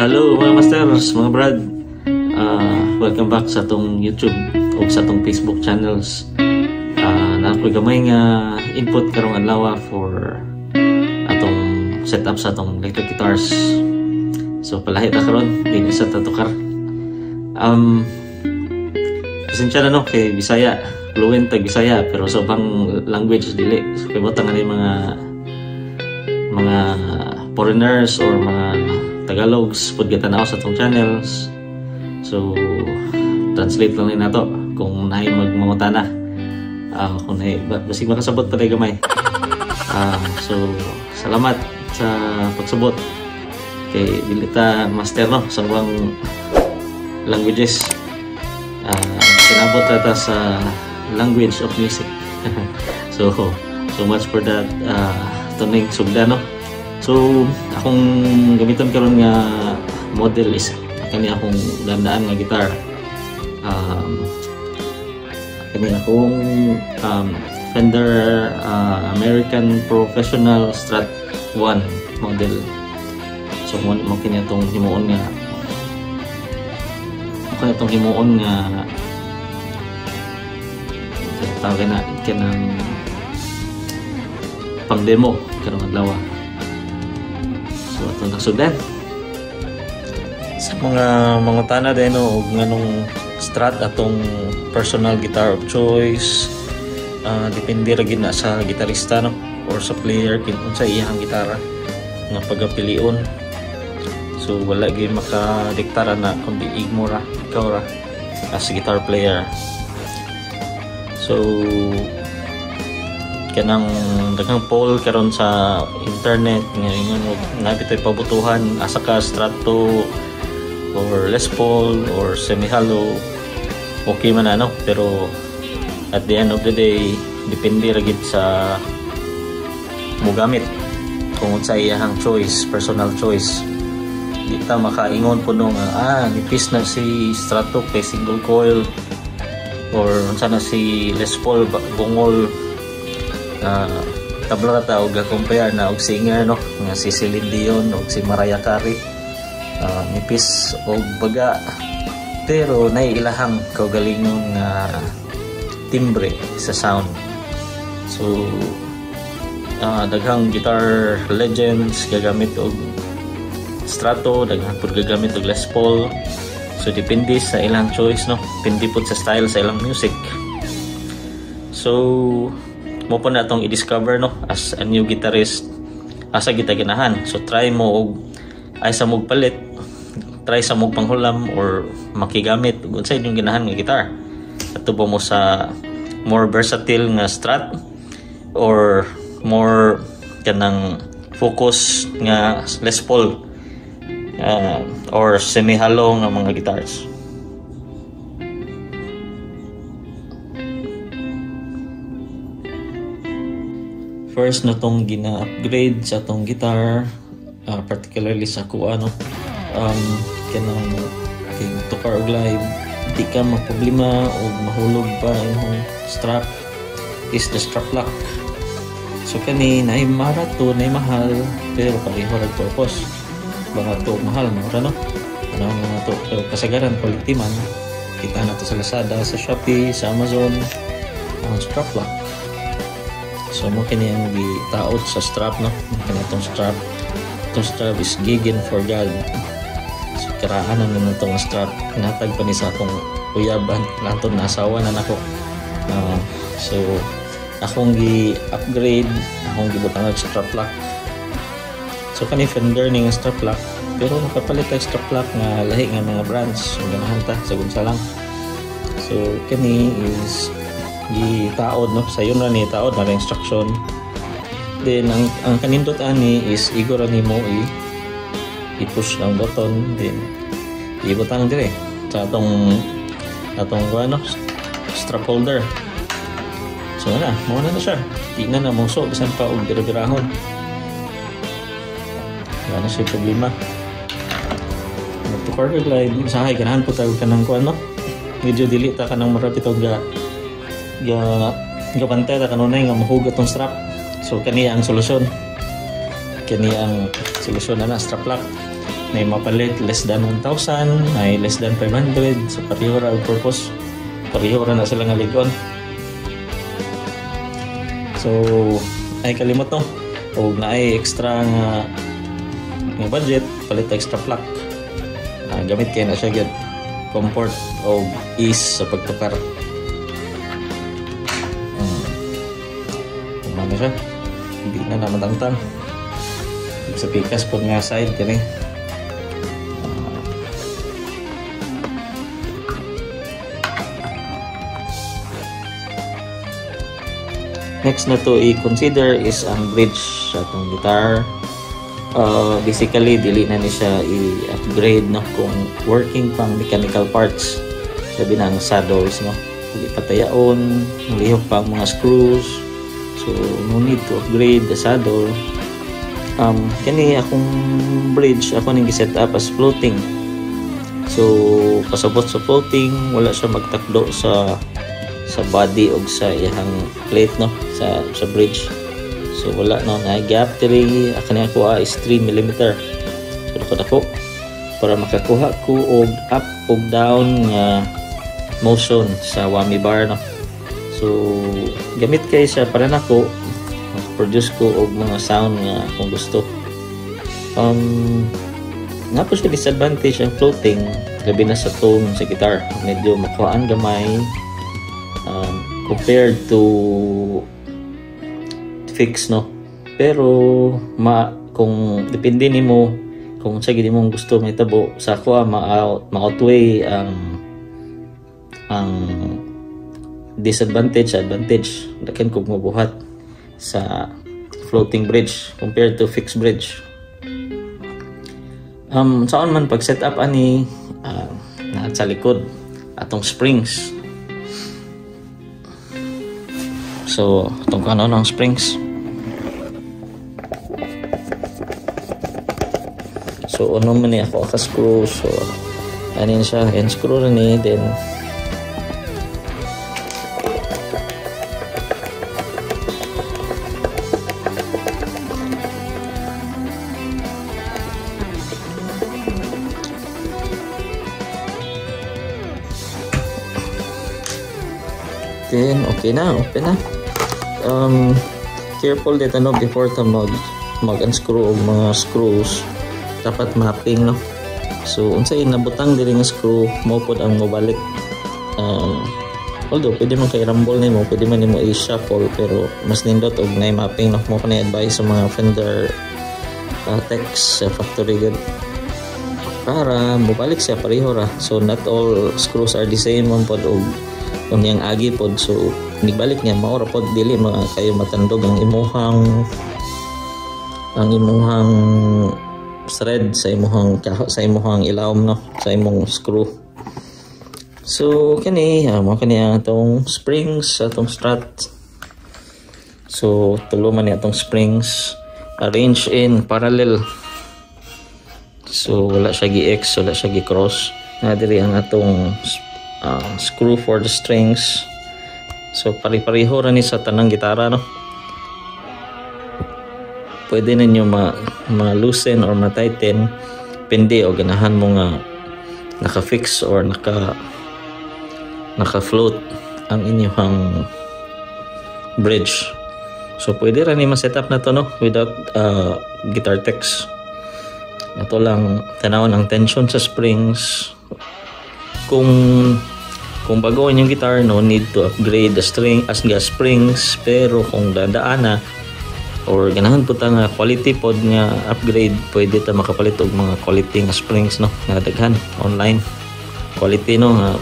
Hello mga masters, mga brad. Welcome back sa atong YouTube o sa atong Facebook channels. Naa ko'y gamay nga input karong adlaw for atong setup sa atong electric guitars. So palahi ta karon, di sa tatukar. Pasensya na no kay Bisaya, fluent tag Bisaya pero sa ubang language dili. So kay butang ani mga foreigners or mga Tagalogs pud gitanaw sa atong channels. So translate lang ni nato kung naay magmangutana. Kung naay basig makasabot pa gamay. So salamat sa pagsabot kay dili ta master no sa ubang languages. Sinabot ta sa language of music. So much for that tuning sugda no. So akong gamiton karon nga model is kani akong dandaan nga guitar. Kani akong Fender American Professional Strat 1 model. So mo kini atong himuon nga tawag na kanang pang demo karong adlaw. So atong nasugdan sa mga mangutana din no, og nganong Strat atong personal guitar of choice. Depende ra gid na sa gitarista no or sa player kin unsa iyang gitara nga pagapilion. So wala gyud makadiktara na kundi igmo ra, ikaw ra as guitar player. So kanang daghang poll karon sa internet nga ingon og nabi toy pabutuhan asa ka Strato or Les Paul or semi hollow, okay man ano, pero at the end of the day depende ra gid sa mogamit kung unsa iyang choice, personal choice. Di ta makaingon puno nga nipis na si Strato kay single coil or unsa na si Les Paul bungol. Tabla ta og compare na og singer no nga si Celine Dion og si Mariah Carey, nipis og baga pero naiilahang kaugalingon nga timbre sa sound. So daghang guitar legends gagamit og Strato, daghang pud gagamit og Les Paul. So depende sa ilang choice no, depende pud sa style sa ilang music. So mo po na itong i-discover no as a new guitarist asa kita ganahan. So try mo og ay sa mog palit, try sa mog panghulam or makigamit ug unsa inyong ganahan nga guitar. Ato ba mo sa more versatile nga Strat or more kanang focus nga Les Paul or semi-hollow nga mga guitars. First na tong gina-upgrade sa tong guitar, particularly sa kuha no, kanang kay tukar og live di ka maproblema og mahulog pa imong strap is the strap lock. So kani naay marato, naay mahal pero pareho ra purpose. Baka to mahal mura no, ano nga to, pero kasagaran quality man. Kita na to sa Lazada, sa Shopee, sa Amazon ang strap lock. So mo kini ang gitaot sa strap no, kani itong strap. Itong strap is gigging for God. So karaan na na itong strap. Natag pa ni sa akong uyab lanton na asawa na nako. So akong gi-upgrade, akong gibutang og strap lock. So kani Fender ni nga strap lock, pero makapalit og strap lock nga lahi nga mga brands. So ganahan ta sa gunsa lang. So kani is gitaod no, sayon ra ni taod na instruction. Then ang kanindot ani is igo ra nimo i-push ang button, then ibutang dire sa atong ano strap holder. So na mao na siya, di na na mongso bisan pa og bira-birahon, wala na siya problema. Magtukar kag live usahay ganahan po tayo kanang kuan no, medyo dili ta kanang marapit og gabantay ta kanunay nga mahugot tong strap. So kani ang solusyon, kani ang solusyon na strap lock. Na mapalit less than 1,000, ay less than 500. So pareho ra ang purpose, pareho ra na sila nga ligon. So ay kalimot no, og naay extra nga budget, palit extra plaque. Gamit kay na siya gyud, comfort o ease sa pagtukar. Kumana siya, hindi na namatangtang sa pikas po nga side kini. Next na to i-consider is ang bridge sa atong guitar. Basically, dili na ni siya i-upgrade no, kung working pang mechanical parts. Sabi na ang saddles no, kung ipatayaon, lihok pa ang mga screws. So no need to upgrade the saddle. Kani akong bridge, ako ning gi-set up as floating. So pasabot sa floating, wala siya magtakdo sa body og sa iyang plate no, sa bridge. So wala no, na gap diri kani ako is 3 mm. So dako para makakuha ko og up og down nga motion sa whammy bar no. So gamit kay siya para nako maka-produce ko og mga sound nga akong gusto. Nga po siya disadvantage ang floating, labi na sa tone sa guitar. Medyo makuhaan gamay compared to fix no. Pero kung depende nimo kung sa gid imong gusto mahitabo, sa ako ma-outweigh ang disadvantage sa advantage. Dakan kog mabuhat sa floating bridge compared to fixed bridge. Saan man pag set up ani na sa likod atong springs. So atong kanon ang springs. So uno man ni ako ka screw. So anin siya, end screw ni, then okay na, open na. Careful dito no, before ta mag-unscrew og mga screws, dapat mapping no. So unsay nabutang diri nga screw mo pod ang mobalik. Although pwede man kay rumble nimo, pwede man nimo i-shuffle, pero mas nindot og nay mapping no. Mo kanay advice sa mga Fender techs sa factory gud para mobalik siya pareho ra. So not all screws are the same man pod og unyang agi pod. So nigbalik niya mao ra pod, dili mga kayo matandog ang imuhang thread sa imuhang ilawom no, sa imong screw. So kani mo kani ang atong springs, atong strut. So tulo man ni atong springs arrange in parallel. So wala siya gi-X, wala siya gi-cross. Na diri ang atong screw for the strings. So pari-pareho ra ni sa tanang gitara no. Pwede ninyo ma-loosen or ma-tighten pindi o ganahan mo nga naka-fix or naka-float ang inyong bridge. So pwede ra ni ma-set up na to no, without guitar techs. Ito lang tanawon ang tension sa springs. Kung bago inyong guitar, no need to upgrade the string as the springs, pero kung dadaan na or ganahan po ta nga quality pod nga upgrade, pwede ta makapalit og mga quality nga springs no, nga daghan online quality no, nga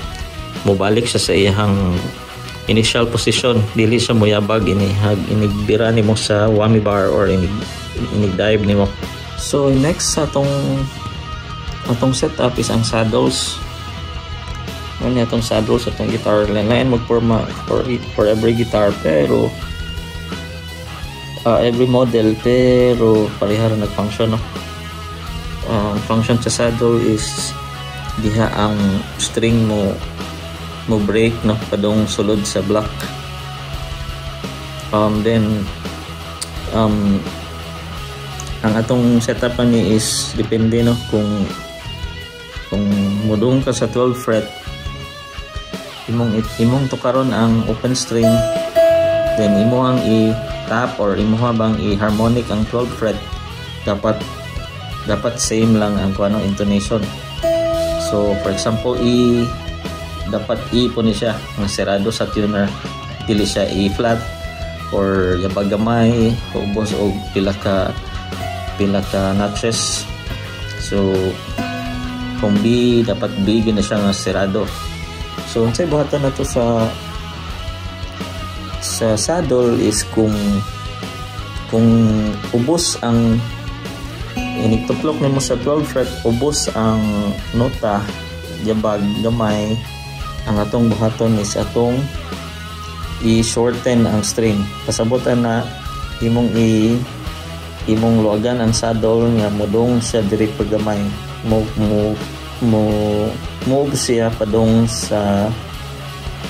mobalik siya sa iyang initial position, dili siya moyabag inigbira nimo sa whammy bar or inig dive nimo. So next sa atong setup is ang saddles. Ano atong saddles atong guitar, lain magporma for every guitar, pero every model, pero pareha ra nag-function no. Ang function sa saddle is diha ang string mo break no, padung sulod sa block. Then Ang atong setup ani is depende, no, kung mudung ka sa 12 fret, imong tukaron ang open string, then imo ang i-tap or imo bang i-harmonic ang 12 fret, dapat dapat same lang ang kuano, intonation. So for example, E, dapat E po ni siya nga serado sa tuner, dili siya E flat or yabag gamay, ubos og pila ka notches. So kung B, dapat B gina siya nga serado. So unsay buhaton nato sa saddle is kung ubos ang inig tuplok nimo sa 12 fret, ubos ang nota, yabag gamay, ang atong buhaton is atong i-shorten ang string. Pasabotan na imong luagan ang saddle nga mudong siya diri paggamay, mo mo mo move siya padung sa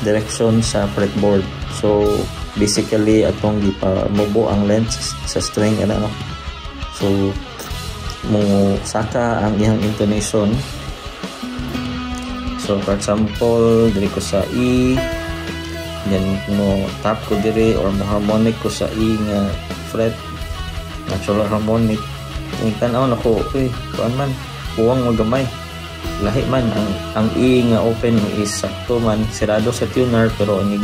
direction sa fretboard. So basically, atong gipa mubo ang length sa string ana, no? So mo saka ang iyang intonation. So for example, diri ko sa E, then mo tap ko diri or mo harmonic ko sa E nga fret, natural harmonic. Ning tan-aw nako, uy, kuan man, kuwang magamay, lahi man ang E nga open is sakto man sirado sa tuner, pero inig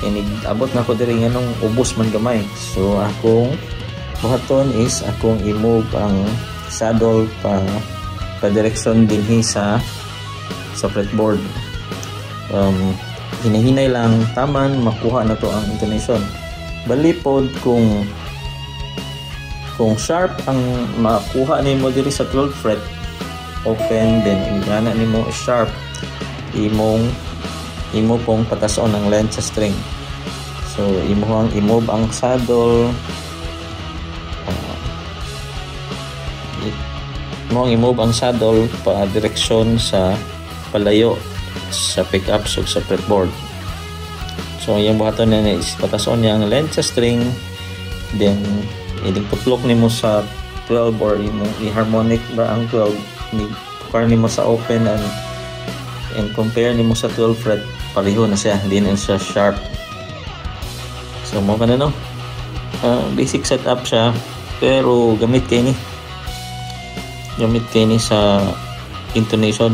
inig abot na ko diri, nganong ubos man gamay? So akong buhaton is akong i-move ang saddle pa pa direksyon dinhi sa fretboard. Hinahinay lang taman makuha na to ang intonation. Balipod kung sharp ang makuha nimo diri sa 12 fret open, then ingana nimo sharp, imong imo pong patason ang length sa string. So imo ang i-move ang saddle, imo ang i-move ang saddle pa direksyon sa palayo sa pickups ug sa fretboard. So ang buhaton niya is patason niya ang length sa string, then inig tuplok nimo sa 12 or imong i-harmonic ba ang 12, ni tukar nimo sa open and compare nimo sa 12 fret, pareho na siya, hindi na siya sharp. So mo kana, no? Basic setup siya, pero gamit kay ni sa intonation.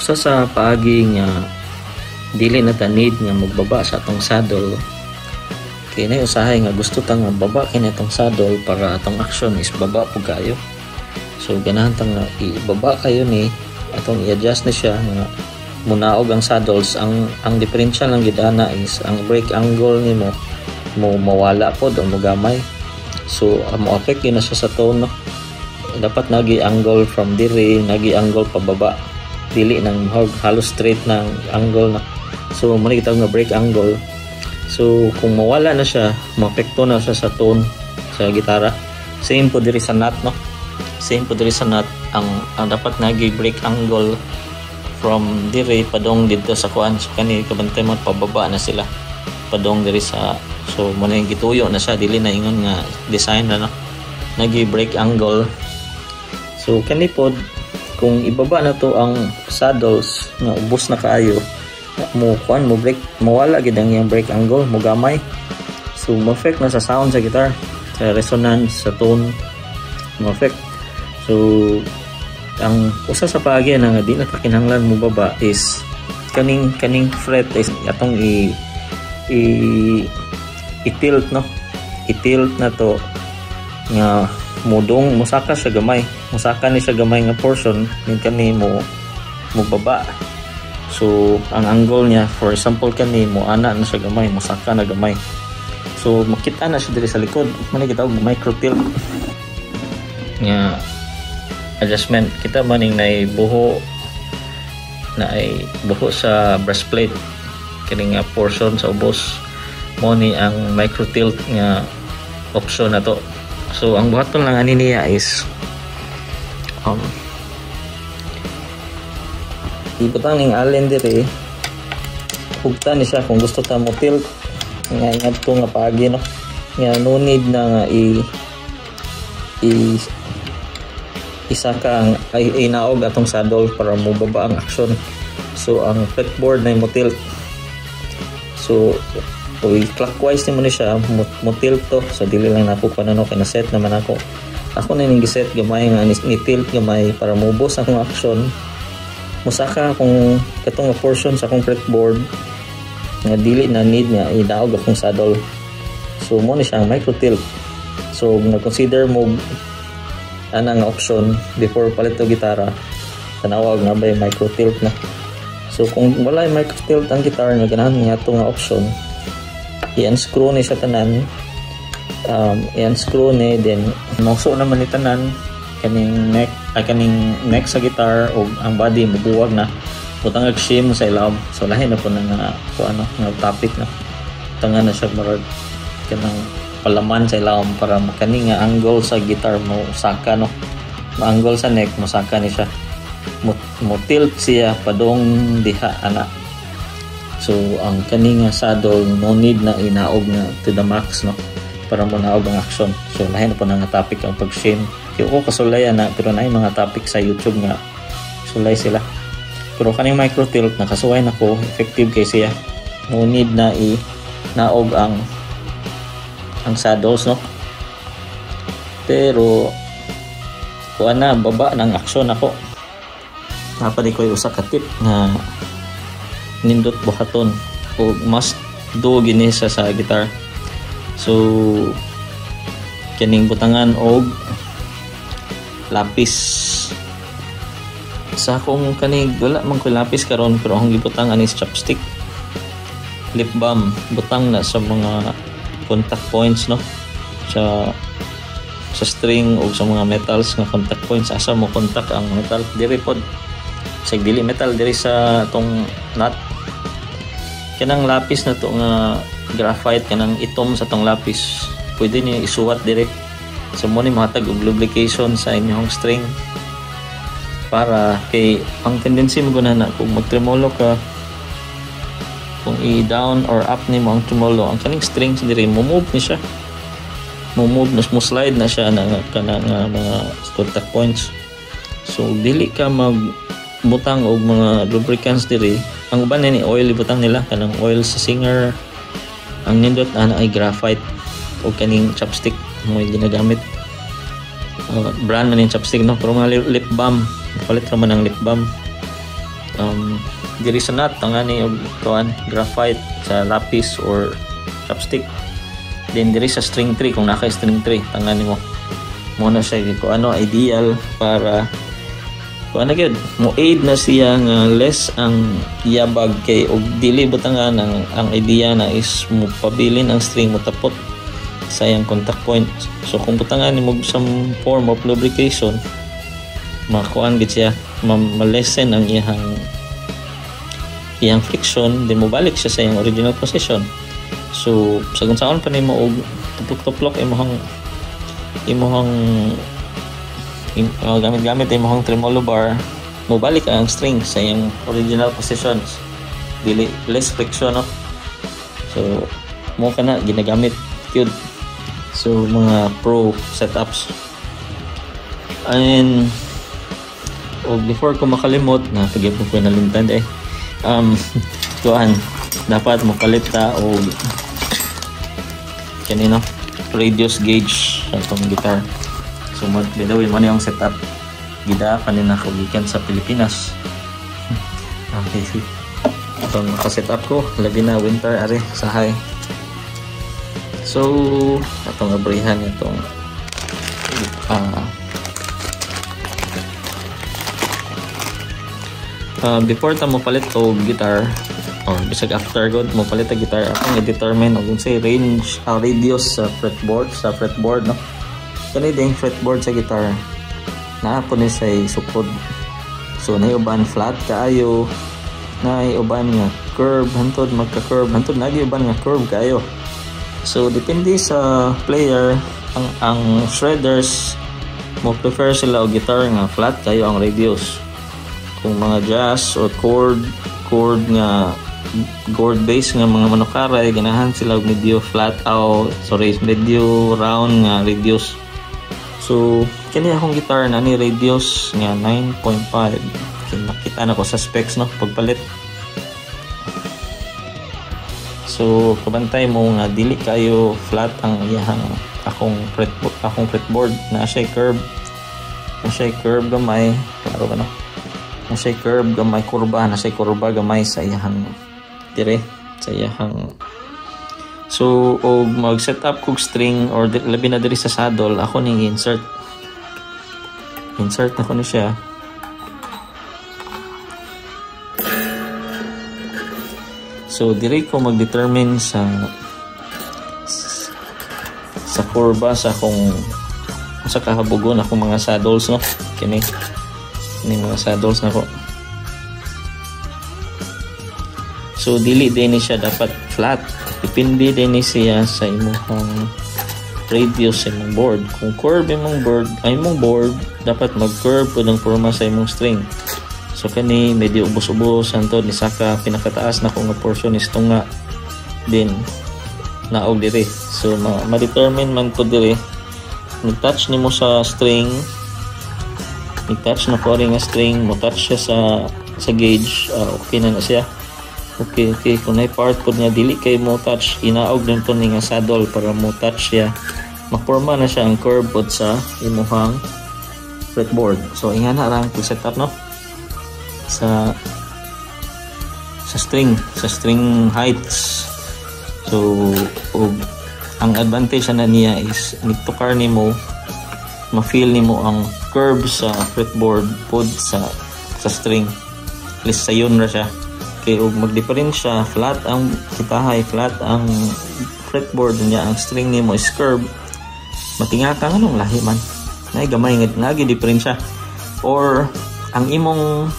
Usa sa paagi nga dili na ta need nga magbaba sa atong saddle, kay na usahay nga gusto ta nga baba kini atong saddle para atong action is baba pud kayo. So ganahan ta nga ibaba kayo ni atong i-adjust ni siya nga munaog ang saddles. Ang diferensya lang gid ana is ang break angle nimo mo mawala pod o mogamay. So mo affect yun na siya sa tone, no? Dapat nagi angle from diri, nagi angle pababa, dili nang halos straight na angle na. So mo ni gitawag nga break angle. So kung mawala na siya, maapekto na siya sa tone sa gitara. Same po diri sa nut, no? Same po diri sa nut, ang dapat nagi break angle from diri padong didto sa kuan. So kani, kabantay mo, pababa na sila padong diri sa, so mo na yung gituyo na siya, dili na ingon nga design na, no? Nagi break angle. So kani pod, kung ibaba na to ang saddles nga ubos na kaayo, mo kuan, mo break, mawala gid ang iyang break angle, mo gamay. So mo affect na sa sound sa guitar, sa resonance, sa tone, mo affect. So ang usa sa paagi na nga di na ta kinahanglan mo baba is kaning fret is atong i tilt, no? I-tilt na to nga mudong, musaka siya gamay, musaka ni siya gamay nga portion ning kani mo mo baba. So ang angle niya, for example, kani mo ana na siya gamay, musaka na gamay. So makita na siya diri sa likod. Man kita og micro tilt nga adjustment. Kita man ning nay buho, na ay buho sa breastplate, kini nga portion sa ubos, mo ni ang micro tilt nga option na to. So ang buhaton lang ani niya is ibutang ning allen dire, hugtan ni siya kung gusto ta mo tilt nga ingat ko nga paagi, no? Nga no need na nga i i isaka ang ay inaog atong saddle para mo baba ang action. So ang fretboard na mo tilt. So uy, clockwise nimo ni siya mo tilt to. So dili lang nako kuan, kay na set naman ako. Ako na ning giset gamay nga ni tilt gamay para mubos akong action. Musaka akong katong portion sa akong fretboard nga dili na need nga idaog akong saddle. So mo ni siya ang micro tilt. So nag-consider mo ana nga option before palit og gitara, tanawa nga bay micro tilt na. So kung wala micro tilt ang guitar nga ganahan nga ato nga option, i-unscrew ni siya tanan, i-unscrew ni, then mauso naman ni tanan kaning neck, ay kaning neck sa guitar o ang body mubuwag na, butang og shim sa ilawom. So lahi na po na nga kung ano nga topic na tanga na siya, murag kanang palaman sa ilawom para kani nga angle sa guitar mo saka, no, ma-angle sa neck, mosaka ni siya, mo tilt siya padong diha ana. So ang kani nga saddle, no need na inaog nga to the max, no, para mo naog ang action. So lahi na po na nga topic ang pag-shim. Kaya ko kasulay na, pero naay mga topic sa YouTube nga sulay sila. Pero kaning micro tilt, nakasuway na ko, effective kay siya. No need na i naog ang saddles, no. Pero kuan na, baba ng aksyon ako. Napadi ko usa ka tip nga nindot buhaton o must do gini sa guitar. So kining butangan og lapis. Sa akong kanig, wala man ko lapis karon, pero akong gibutang ani is chapstick, lip balm. Butang na sa mga contact points, no, sa string o sa mga metals nga contact points, asa mo contact ang metal diri pod sa dili metal diri sa tong nut. Kanang lapis na to nga graphite, kanang itom sa tong lapis, pwede niyo isuwat diri. So mo ni mahatag og lubrication sa inyong string para kay ang tendency mo guna na kung magtremolo ka, kung i-down or up nimo ang tremolo, ang kaning strings diri mo move ni siya, mo move na, mo slide na siya na kana nga mga contact points. So dili ka mag butang og mga lubricants diri. Ang uban ni oil ibutang nila, kanang oil sa Singer. Ang nindot ana ay graphite o kaning chapstick mo ginagamit. Brand man yung chapstick, no, pero mga lip balm, palit ra man ang lip balm. Diri sa nut, ang ani og kuan, graphite sa lapis or chapstick. Then diri sa string tree, kung naka string tree, tangan nimo mo na siya kung ano ideal para kuan na gyud mo aid na siya nga less ang yabag kay og dili butangan ang idea na is mo pabilin ang string, mo tapot sa iyang contact point. So kung butangan nimo some form of lubrication, makuan gid siya, ma-lessen ang iyang iyang friction, then mobalik siya sa iyang original position. So sa kung saan pa nimo og tuplok-tuplok imong imong gamit-gamit imong tremolo bar, mobalik ang string sa iyang original positions, dili less friction, no. So mo kana ginagamit yun. So mga pro setups. And o before ko makalimot na pagyapon ko nalimtan eh, kuan, dapat mo palit ta og kanino radius gauge sa atong guitar. So mo, by the way, mo yung setup gida kanina ko gikan sa Pilipinas. Okay, itong naka-set up ko, labi na winter ari sahay. So atong abrihan itong before ta mo palit og guitar or bisag after god mo palit og guitar, akong i-determine og unsay range, radius sa fretboard, no. Kani ding fretboard sa guitar naa po ni say sukod. So nay uban flat kaayo, nay uban nga curve, hantod magka-curve, hantod nagi uban nga curve kaayo. So depende sa player. Ang shredders, mo prefer sila og guitar nga flat kayo ang radius. Kung mga jazz or chord nga gourd base nga mga manukaray, ganahan sila og medyo flat out, sorry, medyo round nga radius. So kini akong guitar na ni radius nga 9.5. Nakita na ko sa specs, no, pagpalit. So kabantay mo nga dili kayo flat ang iyahang akong fretboard na siya curve, na siya curve gamay, klaro ba, no? Na siya curve gamay, kurba na siya, kurba gamay sa iyahang dire sa iyahang. So og mag set up kog string or labi na diri sa saddle, ako ning insert insert na ko ni siya. So diri ko mag-determine sa kurba sa akong sa kahabogon akong mga saddles, no? Kini ni mga saddles nako. So dili din ni siya dapat flat. Depende din ni siya sa imong radius sa imong board. Kung curve imong board, ay imong board dapat mag-curve pud ang forma sa imong string. So kani medyo ubos-ubos antod ni saka pinakataas na ko nga portion is tunga din naog diri. So ma-determine man to diri, ni-touch nimo sa string, ni-touch na ko nga string, mo touch siya sa gauge, okay na na siya. Okay. Kung nay part pod nga dili kay mo touch, inaog din to ni nga saddle para mo touch siya. Maporma na siya ang curve pod sa imuhang fretboard. So ingana ra ang setup, no, sa string heights. So og ang advantage na niya is nitukar nimo, ma-feel nimo ang curve sa fretboard pod sa string. At least sayon ra siya. Kay og magdiferensya, flat ang kitahay, flat ang fretboard niya, ang string nimo is curve, matinga ka nganong lahi man, nay gamay nga nagi diferensya. Or ang imong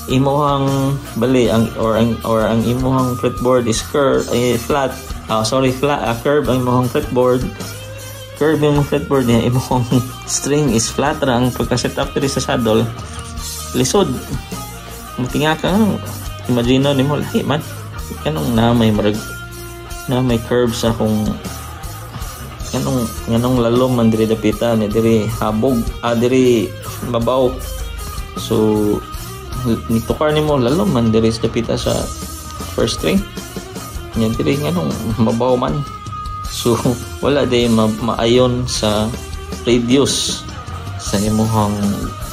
imuhang bali ang or ang or ang imuhang fretboard is curve ay flat, sorry, flat, curve ang imuhang fretboard, curve imong fretboard niya, imong string is flat ra ang pagka set up diri sa saddle, lisod matinga ka. Imagine nimo, lahi man, kanong na may marag na may curve sa akong nganong lalom man diri dapita ni diri habog, diri babaw. So nitukar nimo, lalom man diri sa dapita sa first string nya, diri nganong mabaw man. So wala day maayon sa radius sa imuhang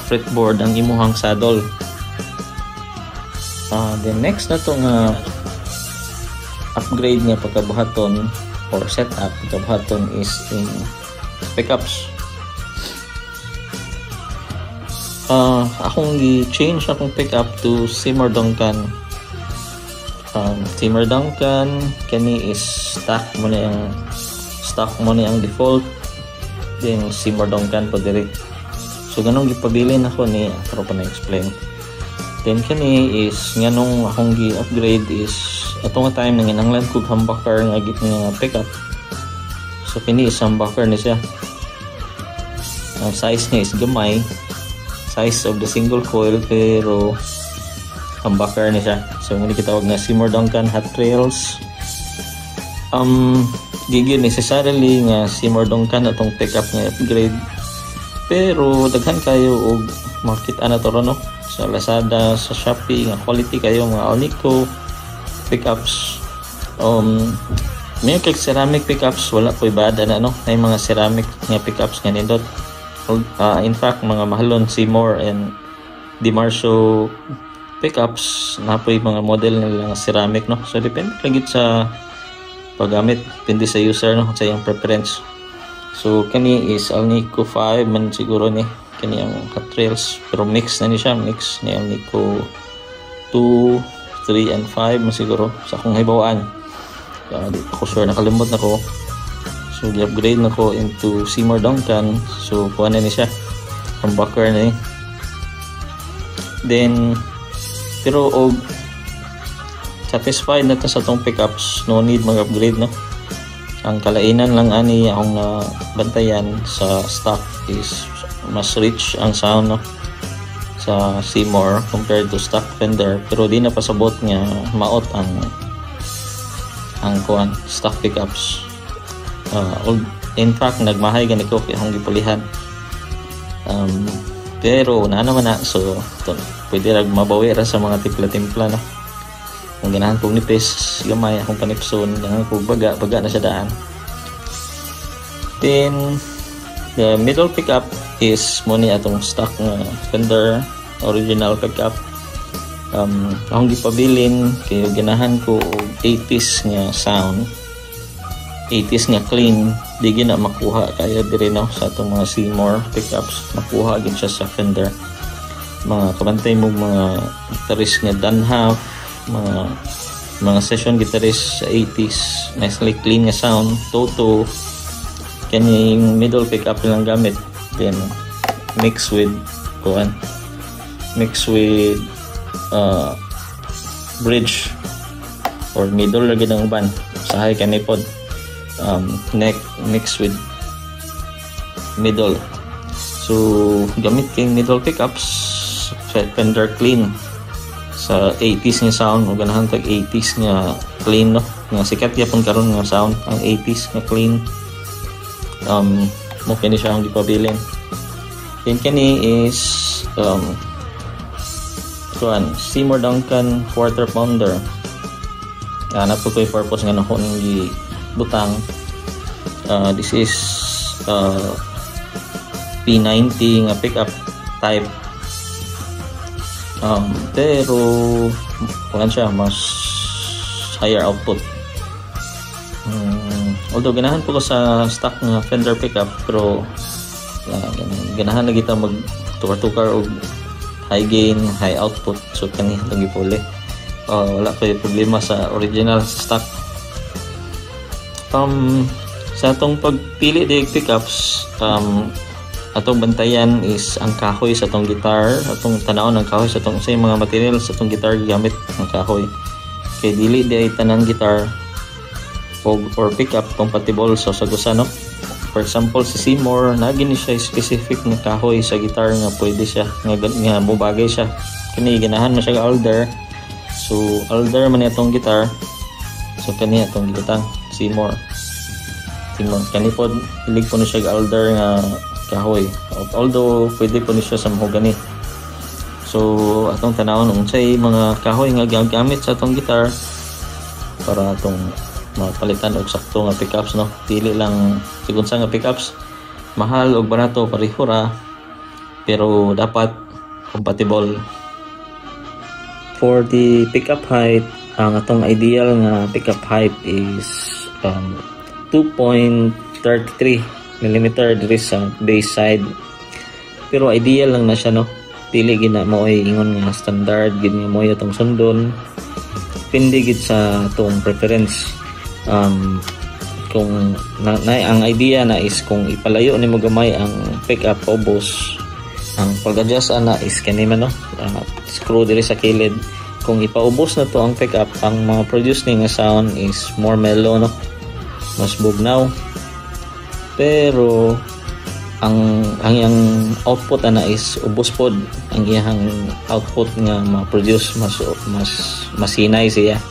fretboard ang imuhang saddle. The next na to nga upgrade nga pagkabuhaton or setup pagkabuhaton is in pickups. Akong gi-change akong pickup to Seymour Duncan. Seymour Duncan kani is stock mo ni ang default, then Seymour Duncan po diri. So ganong gipabilin ako ni pero pa na explain. Then kani is nganong akong gi-upgrade is ato nga time nanginahanglan kog humbucker nga nga pickup. So kini is humbucker ni siya. Ang size niya is gamay, size of the single coil, pero humbucker ni siya. So muna kitawag na Seymour Duncan Hot Rails. Gigil necessarily nga Seymour Duncan atong pickup nga upgrade, pero daghan kayo og makita na to ron, no, sa Lazada, sa Shopee, nga quality kayo mga Alnico pickups. May kay ceramic pickups, wala ko'y bad ana, no, ay mga ceramic nga pickups nga nindot. In fact, mga mahalon Seymour and DiMarzio pickups napoy mga model nila nga ceramic, no. So depende lang sa paggamit, depende sa user, no, sa iyang preference. So kani is Alnico 5 man siguro ni kani ang Hot Rails, pero mix na ni siya, mix ni Alnico 2, 3 and 5 man siguro sa akong hibawaan. Di ako sure, nakalimot na ko. So gi-upgrade na ko into Seymour Duncan. So kuha na ni siya, humbucker na ni. Then pero og satisfied na ta sa tong pickups, no need mag-upgrade, no. Ang kalainan lang ani akong nabantayan sa stock is mas rich ang sound, no, sa Seymour compared to stock Fender, pero di na pasabot nga maot ang ang kuan stock pickups. In fact, nagmahay gani ko kay akong gipulihan. Pero naa naman na, so to, pwede ra mabawi ra sa mga timpla-timpla, no. Kung ganahan kong nipis gamay, akong panipson. Ganahan kong baga, baga na siya daan. Then the middle pickup is mo ni atong stock nga Fender original pickup. Akong gipabilin kay ganahan ko og 80s nga sound, 80s nga clean. Di gina makuha kaya diri, no, sa atong mga Seymour pickups. Makuha gid siya sa Fender. Mga kabantay mo mga guitarist nga Dan Huff, mga session guitarist sa 80s, nicely clean nga sound. Toto, kaning middle pickup lang gamit, then mix with kuan, mix with bridge or middle lagi ng uban. Sahay kani pod, neck mix with middle. So gamit kay middle pickups, Fender clean sa 80s nga sound o ganahan tag 80s nga clean, no, nga sikat gyapon karon nga sound, ang 80s nga clean. Mo kini siya ang gipabilin. Then kini is kuan, Seymour Duncan quarter pounder. Ana po ko'y purpose nga nako ning butang. This is P90 nga pickup type, pero kuan siya, mas higher output. Although ganahan po ko sa stock nga Fender pickup, pero ganahan na kita mag tukar-tukar og high gain, high output, so kani itong gipuli. Wala ko problema sa original stock. Sa atong pagpili di pickups, atong bantayan is ang kahoy sa atong guitar, atong tanawon ang kahoy sa atong sa mga materials sa atong guitar gigamit ang kahoy. Kay dili di ay tanang guitar or pickup compatible sa sagusa, no. For example, si Seymour, nagi ni siya specific nga kahoy sa guitar nga pwede siya nga mobagay siya. Kani ganahan man siya alder. So alder man atong guitar. So kani atong gibutang Seymour. Seymour kani pod, hilig po ni siya alder nga kahoy. Although pwede po ni siya sa mahogany. So atong tanawon unsay mga kahoy nga gigamit sa atong guitar para atong mapalitan og sakto nga pickups, no. Dili lang sigon sa nga pickups, mahal og barato pareho ra, pero dapat compatible. For the pickup height, ang atong ideal nga pickup height is 2.33 mm diri sa bass side, pero ideal lang na siya, no. Dili gid na mao'y ingon nga standard gid nga mo'y atong sundon. Depende gid sa atong preference. Kung na, ang idea na is kung ipalayo nimo gamay ang pickup paubos, ang pag-adjust ana is kani man, no, screw diri sa kilid. Kung ipaubos na to ang pickup, ang mga produce ni nga sound is more mellow, no, mas bugnaw, pero ang iyang output ana is ubos pod. Ang iyang output nga ma-produce, mas masinay siya.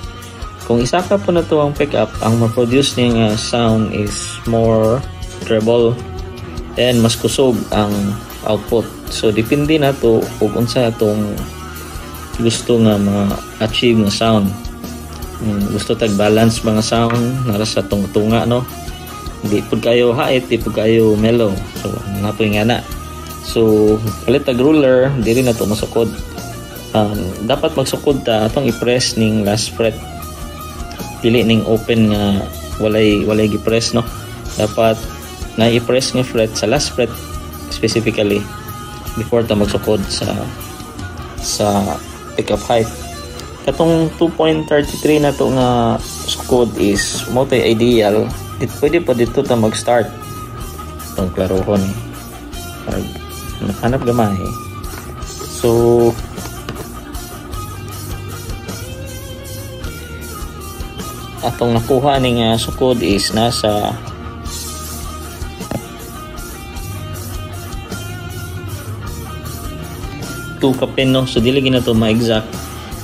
Kung isaka po na to ang pickup, ang ma-produce niya nga sound is more treble and mas kusog ang output. So depende na to ug unsa atong gusto nga ma-achieve nga sound. Gusto tag balance mga sound nara sa tunga, no. Di pud kayo hait, di pud kayo mellow. So napoy nga na. So palit tag ruler, diri na to masukod. Dapat magsukod ta atong i-press ning last fret. Dili ning open nga walay gi-press, no. Dapat na i-press nga fret sa last fret specifically before ta magsukod sa pickup height. Katong 2.33 na to nga sukod is mo tay ideal. Pwede pa dito ta mag-start. Itong klarohon eh. Hanap gamay. So atong nakuha ning sukod is nasa 2 kapin, no. So dili gina to ma-exact,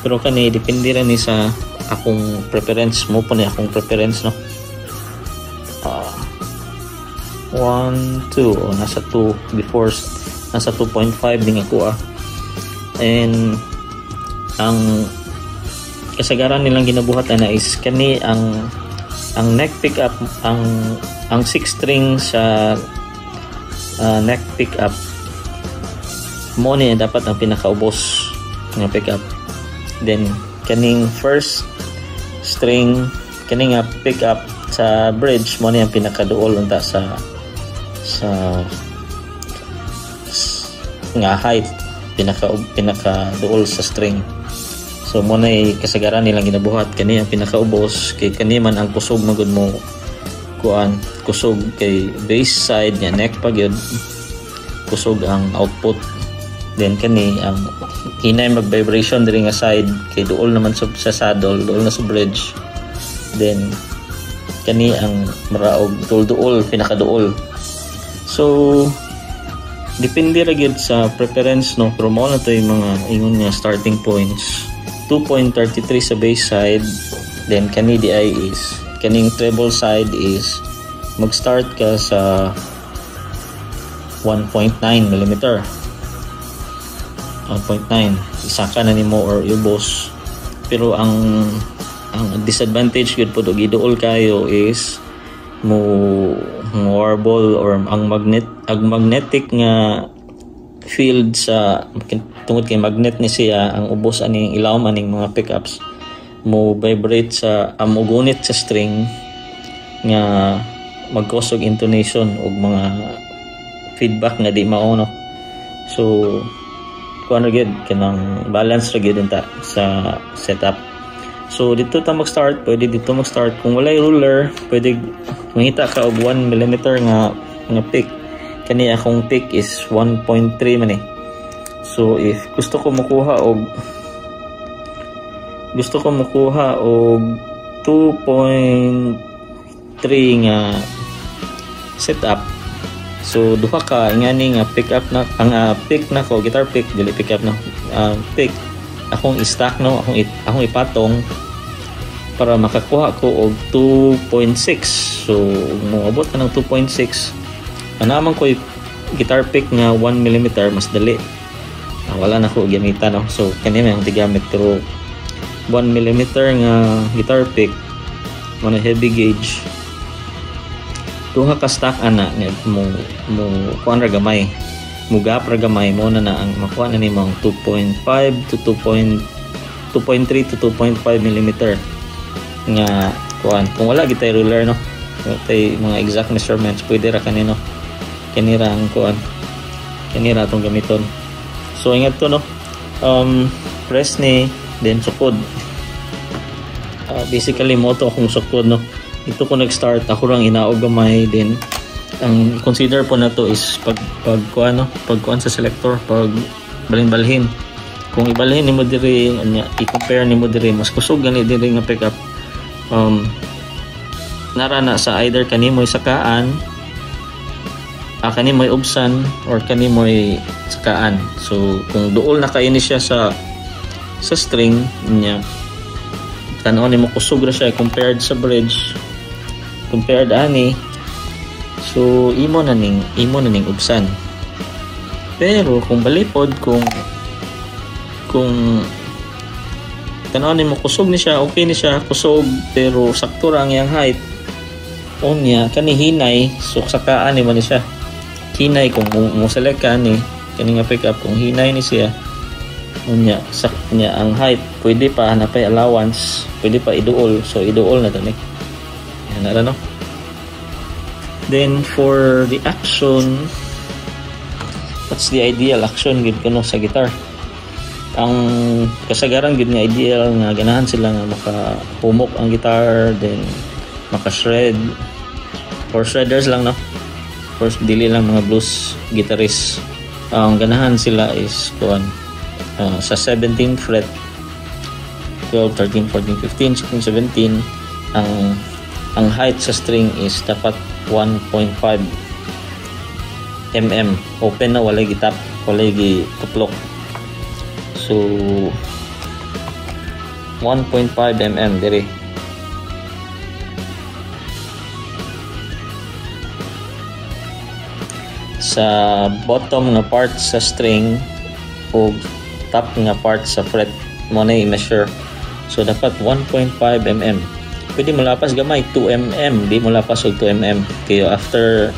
pero kani depende ra ni sa Akong preference mo po ni akong preference, no. 1, 2, oh, nasa 2 before, nasa 2.5 din ako ah. And ang kasagaran nilang ginabuhat ana is kani ang neck pickup, ang 6 string sa neck pickup mo ni dapat ang pinakaubos nga pickup. Then kaning first string, kani nga pickup sa bridge mo ni ang pinakaduol unta sa nga height, pinaka duol sa string. So mo na kasagaran nilang ginabuhat, kani ang pinakaubos kay kani man ang kusog magud mo kuan, kusog kay bass side nga neck pa gyud, kusog ang output. Then kani ang hinay mag vibration diri nga side kay duol naman sa saddle, duol na sa bridge. Then kani ang maraog duol-duol, pinakaduol. So depende ra gyud sa preference, no, pero mao na to yung mga ingon nga starting points: 2.33 sa bass side. Then kani di ay is kaning treble side is mag-start ka sa 1.9 mm, 1.9, isaka na nimo or ubos. Pero ang disadvantage gyud pod og iduol kayo is mo warble or ang magnetic nga field sa, tungod kay magnet ni siya ang ubos aning ilawom, aning mga pickups mo vibrate sa mo gunit sa string nga mag-cause og intonation og mga feedback nga di mao, no. So kuan ra gyud, kanang balance ra gyud unta sa setup. So dito ta mag-start, pwede dito mag-start. Kung walay ruler, pwede mangita ka og 1 mm nga pick. Kani akong pick is 1.3 man eh. So if gusto ko mukuha og 2.3 nga setup, so duha ka ingani nga pick up na ang pick na ko, guitar pick, dili pick up na, pick akong i-stack, no, akong ipatong para makakuha ko og 2.6. So moabot ka ng 2.6 ana man ko guitar pick nga 1 mm, mas dali. Wala na ko gamitan, no, so kani may akong gigamit. Pero 1 mm nga guitar pick mo na heavy gauge, duha ka stack ana nga mo kuan ra gamay, mo gap ra gamay mo na na ang makuha na nimo ang 2.5 to 2.3 to 2.5 mm nga kuan. Kung wala gitay ruler, no, tay mga exact measurements, pwede ra kanino, kanira ang kuan, kanira atong gamiton. So ingat to, no, press ni, then sukod. Basically mo to akong sukod, no. Ito ko nag-start, ako lang inaog gamay. Then ang consider po na to is pag kuan, no, pag kuan sa selector, pag balhin-balhin. Kung ibalhin nimo diri anya, i-compare nimo diri, mas kusog gani diri nga pickup. Nara na sa either kanimoy sakaan, kanimoy ubsan or kanimoy sakaan. So kung duol na kayo ni siya sa string niya, tan-aw nimo, kusog ra siya compared sa bridge, compared ani. So imo na ning ubsan. Pero kung balipod, kung tan-aw nimo, kusog ni siya, okay ni siya kusog, pero sakto ra ang iyang height, unya kani hinay, so sakaan nimo ni siya hinay. Kung mo select ka ni kani nga pick up, kung hinay ni siya, unya sa niya ang height pwede pa na pay allowance, pwede pa iduol, so iduol na to ni yan na, no. Then for the action, what's the ideal action gid kuno sa guitar? Ang kasagaran gid nga ideal nga ganahan sila nga maka humok ang guitar, then maka shred, for shredders lang, no, first dili lang mga blues guitarist. Ang ganahan sila is kuan, sa 17th fret, 12, 13, 14, 15, 16, 17, ang height sa string is dapat 1.5 mm open na, walay gitap, walay gi tuplok. So 1.5 mm diri. Sa bottom nga part sa string o top nga part sa fret mo na i-measure. So dapat 1.5 mm. Pwede mo lapas gamay 2 mm, di mo lapas og 2 mm. Kaya after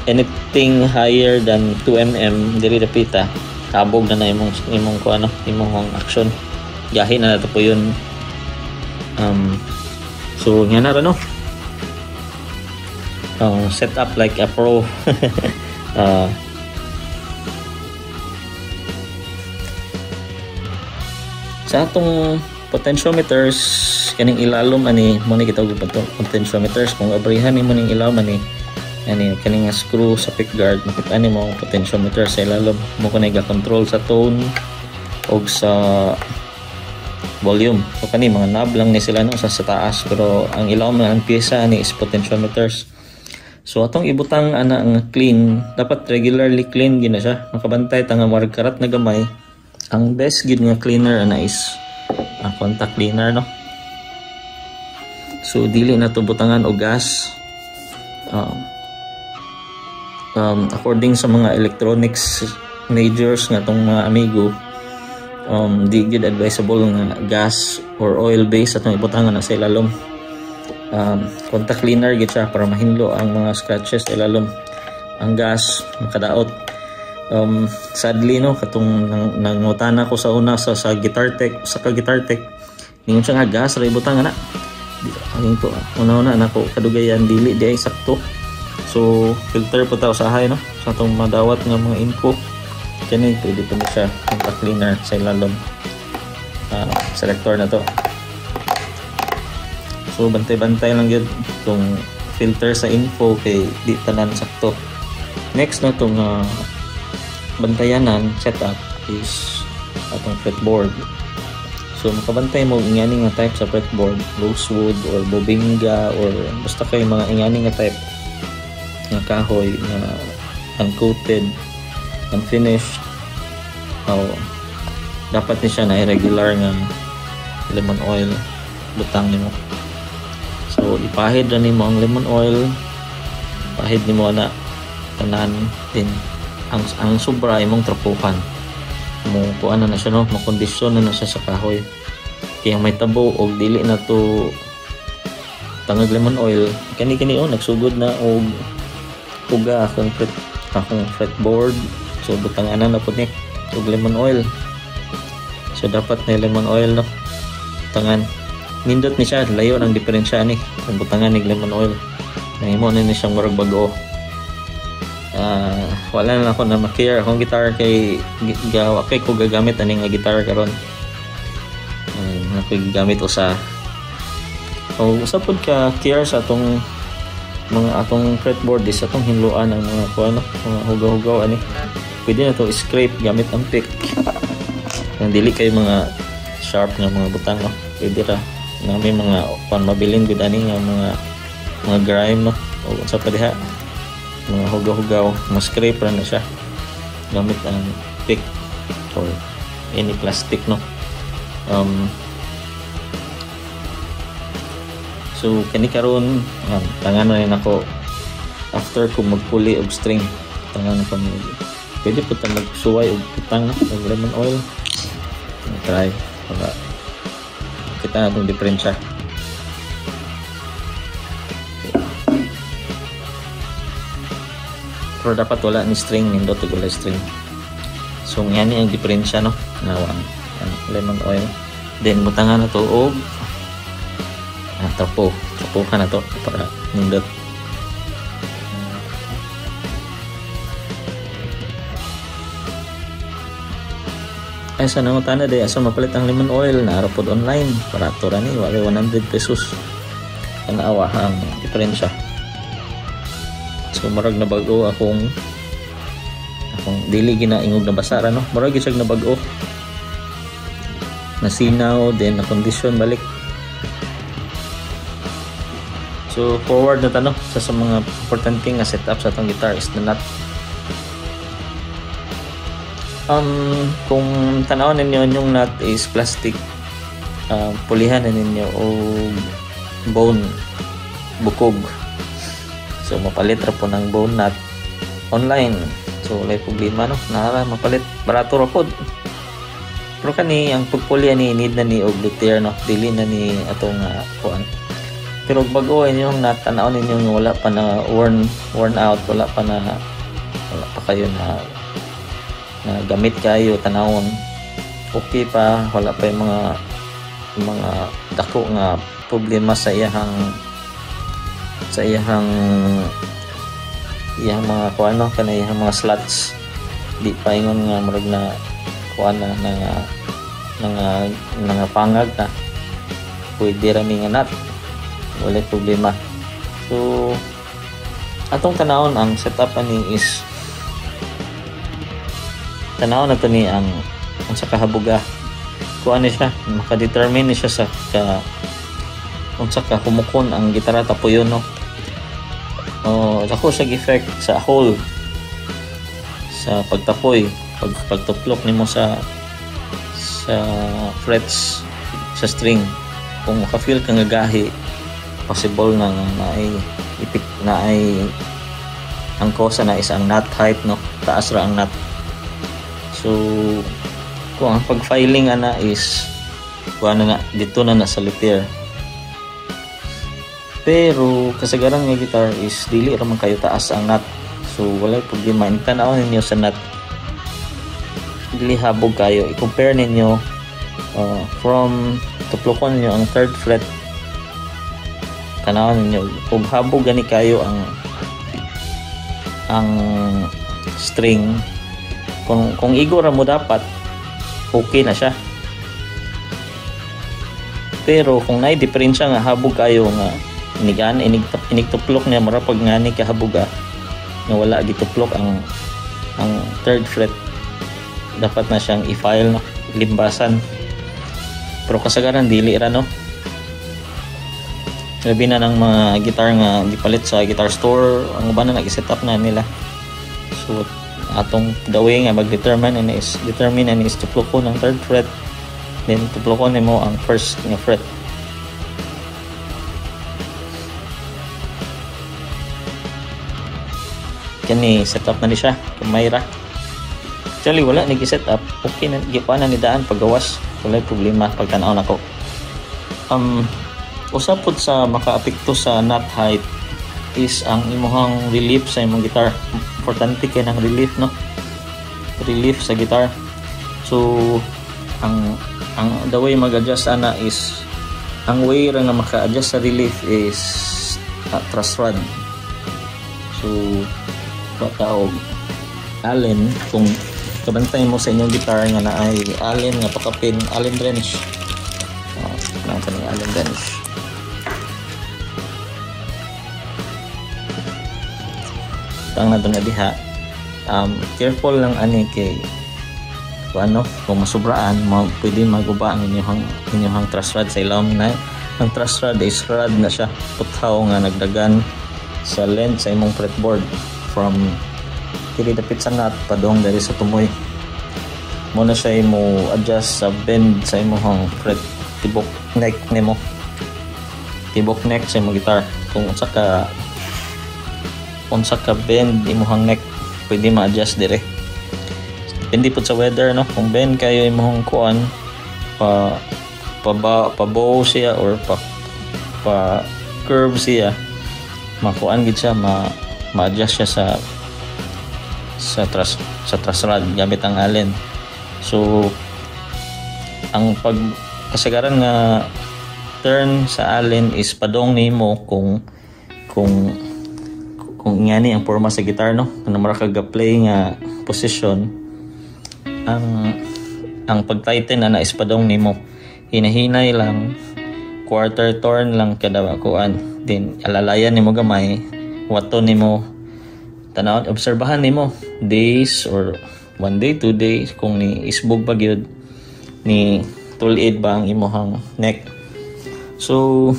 anything higher than 2 mm diri dapita, habog na na imong kuano, imong action. Gahi na nato po yun. So nga na ra no. Set up like a pro. Sa atong potentiometers, kaning ilalom ani mo ni gitawag potentiometers. Kung abrihan nimo ning ilalom ani kaning screw sa pickguard, makita nimo ang potentiometer sa ilalom mo kanay ga-control sa tone og sa volume. So kani mga knob lang ni sila no sa taas, pero ang ilalom ang pyesa ani is potentiometers. So atong ibutang ana ang clean, dapat regularly clean gina siya. Makabantay ta nga murag karat na gamay. Ang best gid nga cleaner ana is contact cleaner no. So dili na to butangan og gas. According sa mga electronics majors nga tong mga amigo, di gid advisable nga gas or oil base atong ibutangan na sa ilalom. Contact cleaner gid siya para mahinlo ang mga scratches sa ilalom. Ang gas makadaot. Sadly no, katong nangutana ko sa una sa guitar tech, sa ka guitar tech, ningon siya nga gas ra ibutang ana. Angin ko una-una nako kadugayan dili di ay sakto. So filter po ta usahay no sa atong madawat nga mga info. Kani pwede po na siya contact cleaner sa ilalom. Selector na to. So bantay-bantay lang gyud tong filter sa info kay di tanan sakto. Next na tong bantayanan setup is atong fretboard. So makabantay mo ingani nga type sa fretboard, rosewood or bobinga or basta kay mga ingani nga type nga kahoy na uncoated, unfinished. Oh, dapat ni siya na irregular nga lemon oil butang nimo. So ipahid ra nimo ang lemon oil, pahid nimo na tanan din. Ang sobra imong trapukan mo kuan na siya no, makondisyon na siya sa kahoy. Kaya may tabo og dili na to tangag lemon oil kani kini oh nagsugod na og uga akong fretboard. So butanganan na pud ni og lemon oil. So dapat na lemon oil no butangan. Nindot ni siya, layo ang diferensya ni kung butangan ni lemon oil. Nahimo na ni siyang murag bag-o. Wala na ako na ma-care akong guitar kay gawa kay ko gagamit ani nga guitar karon. Ako gigamit usa. O usa pud ka care sa atong mga atong fretboard is atong hinloan ang mga kuano, mga hugaw-hugaw ani. Pwede na to scrape gamit ang pick. Kung dili kay mga sharp nga mga butang no, pwede ra na may mga kuan mabilin gud ani nga mga grime no o unsa pa diha, mga hugaw-hugaw, ma-scrape ra na siya gamit ang pick or any plastic no. So kani karon tangan na nako after ko magpuli og string, tangan ko pwede po ta magsuway og butang og lemon oil. Try para kita natong diferensya. Pero dapat wala ni string, nindot og wala string. So nga ni ang diferensya no, nawa ang lemon oil. Then butangan na to og trapo, trapo ka na to para nindot. Ay sa nangutana day asa mapalit ang lemon oil, naara pod online, barato ra ni, wala 100 pesos. Tanawa ang diferensya. So murag na bag-o akong dili ginaingog na basa ra no. Murag gyud siya na bag-o. Nasinaw then na kondisyon balik. So forward na ta no sa mga importante nga setup sa atong guitar is the nut. Kung tan-awon ninyo yung nut is plastic. Pulihan na ninyo og bone, bukog. So mapalit ra po ng bone nut online. So walay problema, no, nara mapalit, barato ra pod. Pero kani ang pagpulya ni need na ni og luthier, no, dili na ni atong kuan. Pero og bag-o inyong nut, tan-aw ninyo nga wala pa na worn worn out, wala pa kayo na na gamit kayo, tanawon okay pa, wala pa yung mga dako nga problema sa iyahang mga kuan, no, kanay iyahang mga slots, di pa ingon nga murag na kuan na na nga nga pangag na, pwede ra ni nga nut, wala problema. So atong tanawon ang setup ani is tanawon na to ni ang unsa kahabuga, kuan ni siya, maka-determine ni siya sa ka unsa ka humukon ang gitara tapuyon, no. Oh, dako siya effect sa whole sa pagtapoy, pagtuplok nimo sa frets, sa string. Kung maka-feel ka nga gahi, possible na nga naay ipik, naay ang cause na is ang nut height, no, taas ra ang nut. So kung ang pag-filing ana is kuan na, na dito na na sa luthier. Pero kasagaran nga guitar is dili ra man kayo taas ang nut, so walay problema. Tan-aw ninyo sa nut, dili habog kayo. I-compare ninyo from tuplokon ninyo ang third fret, tan-aw ninyo ug habog gani kayo ang string. Kung igo ra mo dapat, okay na siya. Pero kung naay diferensya nga habog kayo nga inigan inig inigtuplok niya, mura pag ngani kahabog nga wala gituplok ang third fret, dapat na siyang i-file, no, limbasan. Pero kasagaran dili ra, no, labi na ng mga guitar nga gipalit sa guitar store, ang uban na nag-set up na nila. So atong the way nga mag-determine and is determine and is tuplokon ang third fret, then tuplokon nimo ang first nga fret. Kani set up na ni siya, kamay ra. Actually wala ni gi-set up, okay na, gikuan na ni daan paggawas, walay problema pagtan-aw nako. Usa pud sa makaapekto sa nut height is ang imuhang relief sa imong guitar. Importante kay ng relief, no, relief sa guitar. So ang the way mag-adjust ana is ang way ra nga maka-adjust sa relief is truss rod. So baka og Allen, kung kabantay mo sa inyong guitar nga naay Allen nga pakapin, Allen wrench, nang kaning Allen wrench, tang na na diha. Careful lang ani kay kung ano, kung masubraan, pwede maguba ang inyong truss rod sa ilawom na. Ang truss rod is rod na siya, puthaw nga nagdagan sa length sa imong fretboard from diri dapit sa nut padong diri sa tumoy. Mo na siya mo adjust sa bend sa imong fret, tibok neck nimo, tibok neck sa imong guitar. Kung unsa ka bend imong neck, pwede ma-adjust dire. Depende pud sa weather, no, kung bend kayo imong kuan, pa pa pa bow siya or pa pa curve siya, makuan gid siya, ma ma-adjust siya sa truss rod gamit ang Allen. So ang pag kasagaran nga turn sa Allen is padong nimo kung ngani ang porma sa guitar, no, kung mura ka play nga position, ang pag-tighten na is padong nimo, hinahinay lang, quarter turn lang kada kuan. Then alalayan nimo gamay, wato nimo, tan-awon, obserbahan nimo days or one day, 2 days kung ni isbog ba gyud, ni tulid ba ang imuhang neck. So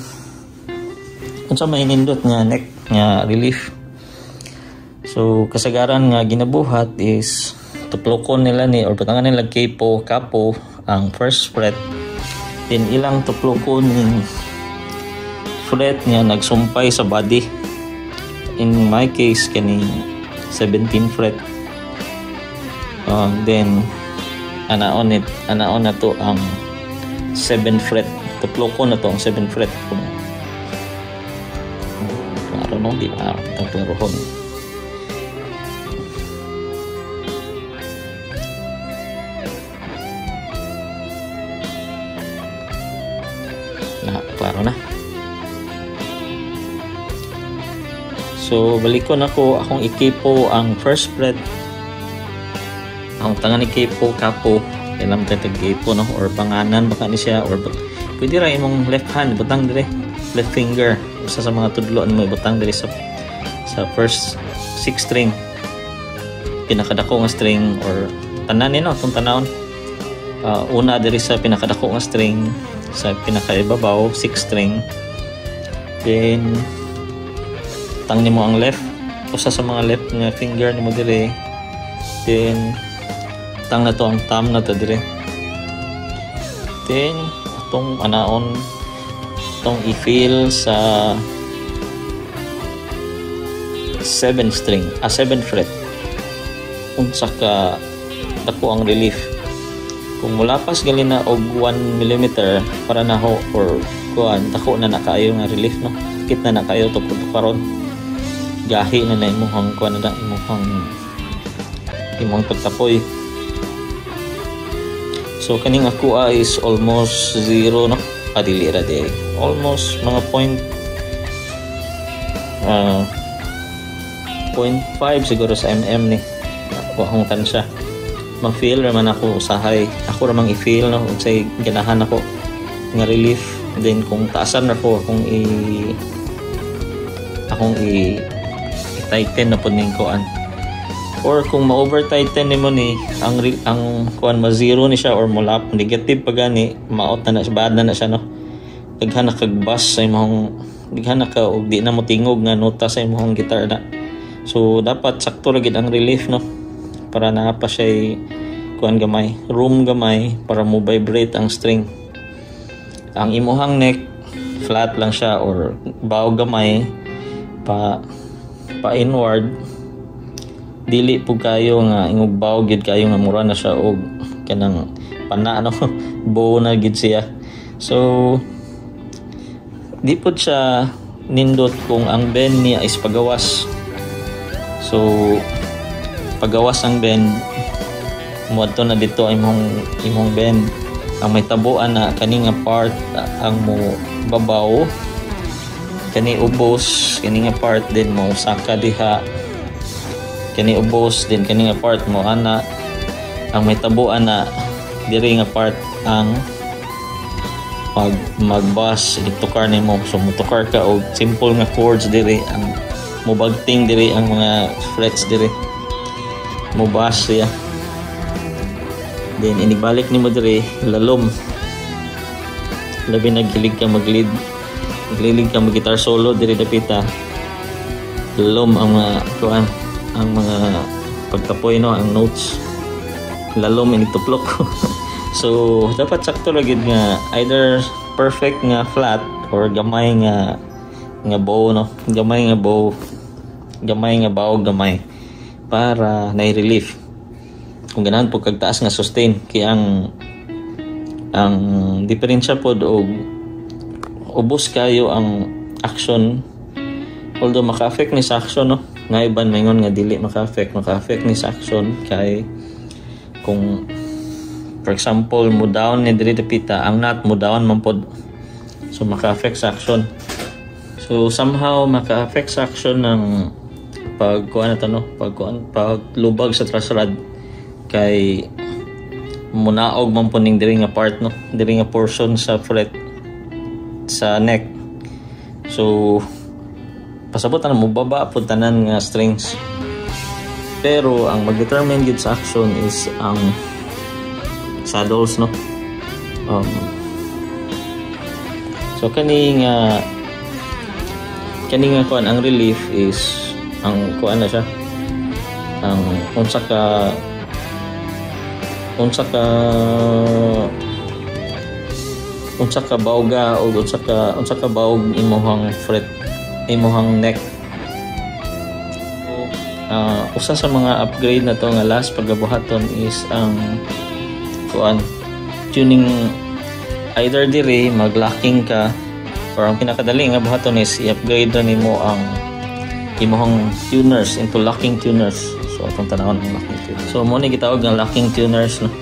unsa may nindot nga neck nga relief? So kasagaran nga ginabuhat is tuplokon nila ni or butangan nila capo ang first fret. Then ilang tuplokon ning fret nga nagsumpay sa body. In my case, kaning 17 fret. Then anaon it, anaon na to ang 7 fret. Tuplokon na to ang 7 fret kung klaro, no? Di ba klarohon? Na, klaro na. So, balikon ako akong ikipo ang first fret. Ang tangan ni kipo, kapo. Kailan tayo tag-kipo, no? Or panganan baka ni siya. Or pwede ra imong left hand, butang dire. Left finger. Usa sa mga tudlo mo ibutang dire sa first 6 string. Pinakadako nga string or tanan ni, no? Itong tanawon. Una dire sa pinakadako nga string, sa pinakaibabaw, 6 string. Then tang nimo ang left, usa sa mga left nga finger nimo dire. Then tang na to ang thumb na to dire. Then atong anaon atong i-feel sa 7 string, 7 fret. Unsa ka dako ang relief. Kung mulapas gali na og 1 mm para naho or kuan, dako na na kaayo nga relief, no? Sakit na na kaayo to karon. Gahi na na imong kuan na imong pagtapoy. So kaning ako is almost 0, no? Adili ra di. Almost mga point 0.5 siguro sa mm ni. Wa akong tansya. Ma-feel ra man ako usahay. Ako ra mang i-feel, no, unsay ganahan ako nga relief. Then kung taasan ra ko akong i tighten na pud ning kuan. Or kung ma-over tighten nimo ni ang kuan, ma-zero ni siya or mulap negative pa gani, maot na na siya, bad na na siya, no. Daghan na kag bass sa imong, daghan na ka og di na mo tingog nga nota sa imong guitar na. So dapat sakto ra gid ang relief, no, para naa pa siya kuan gamay, room gamay para mo vibrate ang string. Ang imuhang neck flat lang siya or bow gamay pa inward. Dili pud kayo nga ingog bow gid kayo nga mura na siya og kanang pana, no? Bow na gid siya. So di pud siya nindot kung ang bend niya is pagawas. So pagawas ang bend, muadto na dito imong bend. Ang may tabuan na kani nga part ang mo babaw, kani ubos kani nga part, din mo saka diha, kani ubos din kani nga part mo ana. Ang may tabuan na diri nga part ang magbas itukar nimo. So mutukar ka og simple nga chords diri, ang mubagting diri ang mga frets diri, mubas siya. Then inibalik nimo diri lalom. Labi naghilig ka mag-lead, naglilig ka mag guitar solo diri dapita, lalom ang mga kuan, ang mga pagtapoy, no, ang notes lalom inituplok. So dapat sakto ra gid nga either perfect nga flat or gamay nga bow, no, gamay nga bow, gamay nga bow, gamay para na relief. Kung ganahan po kag taas nga sustain, kay ang diferensya pod og ubos kayo ang action, although maka-affect ni sa action, no, nga iban maingon nga dili maka-affect, maka-affect ni sa action kay kung for example mo down ni diri dapita, ang nut mo down man pod, so maka-affect sa action. So somehow maka-affect sa action ng pag kuan na to, no, pag kuan, pag lubag sa truss rod, kay munaog man po ning diri nga part, no, diri nga portion sa fret sa neck. So pasabot na mo baba pud tanan nga strings, pero ang mag-determine gid sa action is ang saddles, no. So kani nga kuan, ang relief is ang kuan na siya, ang unsa ka Unsa ka bawga o unsa ka bawg imong fret, imong neck. So, usa sa mga upgrade na to nga last pagabuhaton is ang kuan, tuning. Either dire mag-locking ka or ang pinakadali nga buhaton is i-upgrade na nimo ang imong tuners into locking tuners. So atong tanawon ang locking tuners. So mo ni gitawag nga locking tuners, no?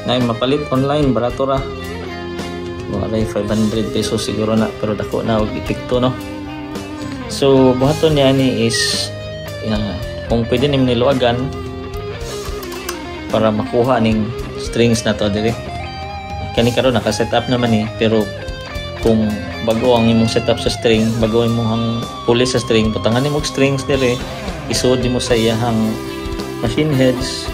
Nay mapalit online, barato ra. Walay 500 pesos siguro na, pero dako na og epekto, no? So buhaton niya ni is kung pwede nimo niluagan para makuha ning strings na to dire. Kani karon naka-set up naman eh, pero kung bago ang imong setup sa string, bago imong pulley sa string, butangan nimo og strings dire, isuod nimo sa iyahang machine heads,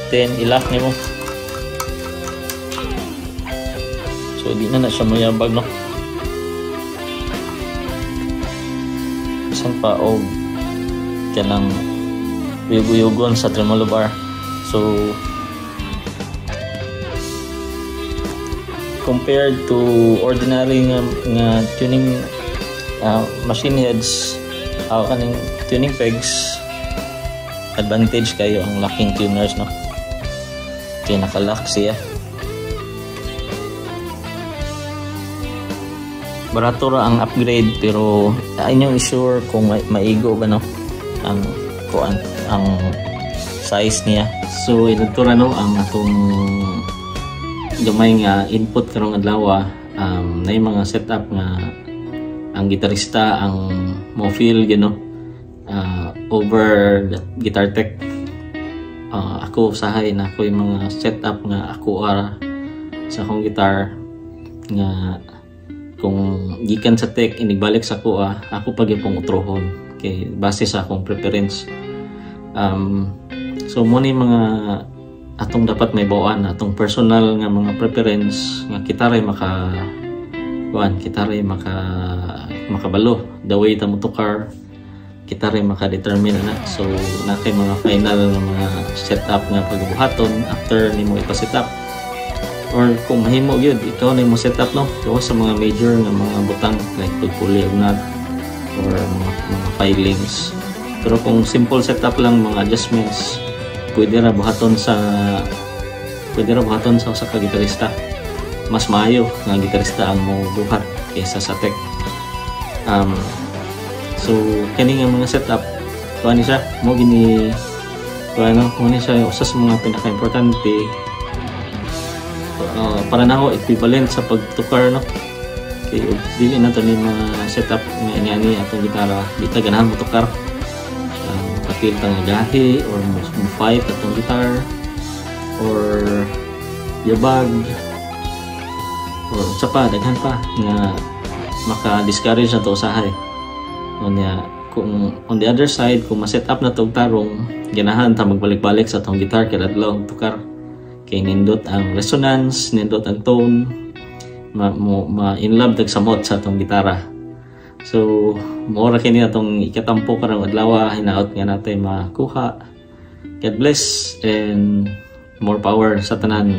then i-lock nimo. So di na na siya mayabag, no? Bisan pa og kanang uyog-uyogon sa tremolo bar. So compared to ordinary nga tuning machine heads, kaning tuning pegs, advantage kayo ang locking tuners, no? Kaya naka-lock siya. Barato ra ang upgrade, pero inyong sure kung maigo ba, no, ang kuan, ang size niya. So ito ra, no, ang atong gamay nga input karong adlaw. Na yung mga setup nga ang gitarista ang mo feel you know, over the guitar tech. Ako usahay na ako yung mga setup nga ako ara sa akong guitar nga kung gikan sa tech inigbalik sa kuha, ako pag ipong utrohon kay base sa akong preference. So mo ni mga atong dapat may bawaan atong personal nga mga preference nga kita ray maka kuan, kita ray makabalo the way ta mo tukar, kita ray maka-determine na. So na kay mga final nga mga setup nga pagbuhaton after nimo ipa-set up, or kung mahimo gyud ikaw na imo setup, no, gawas sa mga major nga mga butang like pagpuli og nut or mga filings. Pero kung simple setup lang, mga adjustments, pwede ra buhaton sa usa ka gitarista. Mas maayo nga gitarista ang mobuhat kaysa sa tech. So kani nga mga setup kuan ni siya, mo gini kuan, no, mo ni siya usa sa mga pinaka-importante, para nako equivalent sa pagtukar, no? Kay dili na to ni mga setup nga ingani atong gitara, di ta ganahan mo tukar. Kapil ta nga gahi or mo fight atong guitar or yabag or sa pa daghan pa nga maka-discourage na to usahay. Unya kung on the other side, kung ma-set up na tong tarong, ganahan ta magbalik-balik sa atong guitar kay adlaw tukar, kay nindot ang resonance, nindot ang tone, ma in love tag samot sa atong gitara. So mao ra kini atong ikatampo karong adlaw, hinaot nga natay makuha. God bless and more power sa tanan.